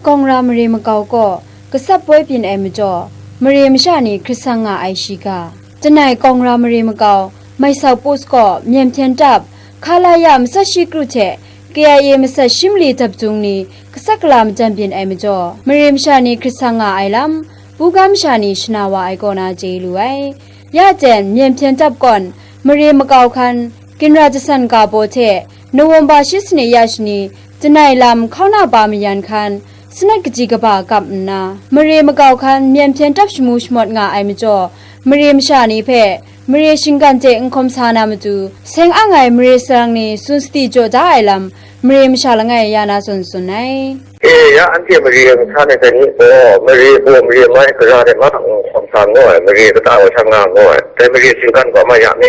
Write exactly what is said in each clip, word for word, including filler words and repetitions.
Kawng ra mare makau kaw gasat poi byin ai majaw, mare masha ni hkrit sang nga ai shiga. Janai kawng ra mare makau Maisau Pus gaw myen hpyen tap, Hkalaya matsat shi kru hte K I A matsat shi mali dap jung ni gasat gala majan byin ai majaw, mare masha ni hkrit sang nga ai lam, buga masha ni shana wa ai kaw na chye lu ai. Ya jen, myen hpyen tap kawn, mare makau hkan, ginra jasan ga baw hte, November shi sane ya shani, janai lam hkauna pa mayan hkan, sanat kaji kaba gap nna, mare makau hkan myen hpyen tap shamu shamawt nga ai majaw, mare masha ni hpe, mare shinggan hte n hkawm sa na matu, seng ang ai mare sarang ni tsun sadi jaw da ai lam, mare masha langai ya na zawn tsun ai. E, ya anhte mare n sa ai dai ni gaw, mare baw mare mai gara de ma n hkawm sa n gaw ai, mare kata wa sha nga n gaw ai, dai mare shinggan gaw ma ya mi,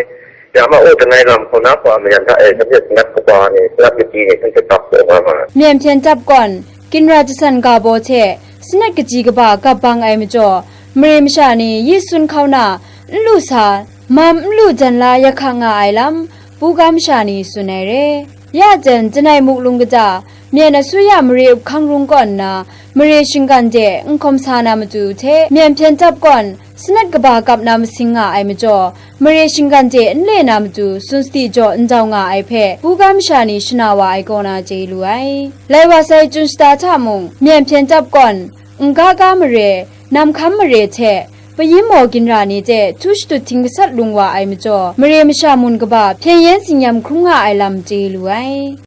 ya ma u, danai lam hkauna hkawa mayan hta e, shanhte sanat kaba ni, sanat madi ni, shanhte tap taw nga ma ai. Myen hpyen tap kawn, ginra jasan ga baw hte, sanat kaji kaba gap bang ai majaw, mare masha ni yi sun hkauna, n lu sa, mam n lu jan la ya hkang nga ai lam, buga masha ni tsun ai re. Ya jen, janai muklung kaja, myen asuya mare up hkang rung kaw nna, mare shinggan de n hkawm sa na matu hte, myen hpyen tap kawn, sanat kaba gap na masing nga ai majaw, mare shinggan de n le na matu, tsun sadi jaw n jau nga ai hpe, buga masha ni shana wa ai kaw na chye lu ai. Lai wa sai chun shata hta mung, myen hpyen tap kawn, n ga ga mare, nam hkam mare hte, payin maw ginra ni hte htu shatut hting gasat lung wa ai majaw, mare masha mun kaba hpyen yen tsin-yam hkrum nga ai lam chye lu ai.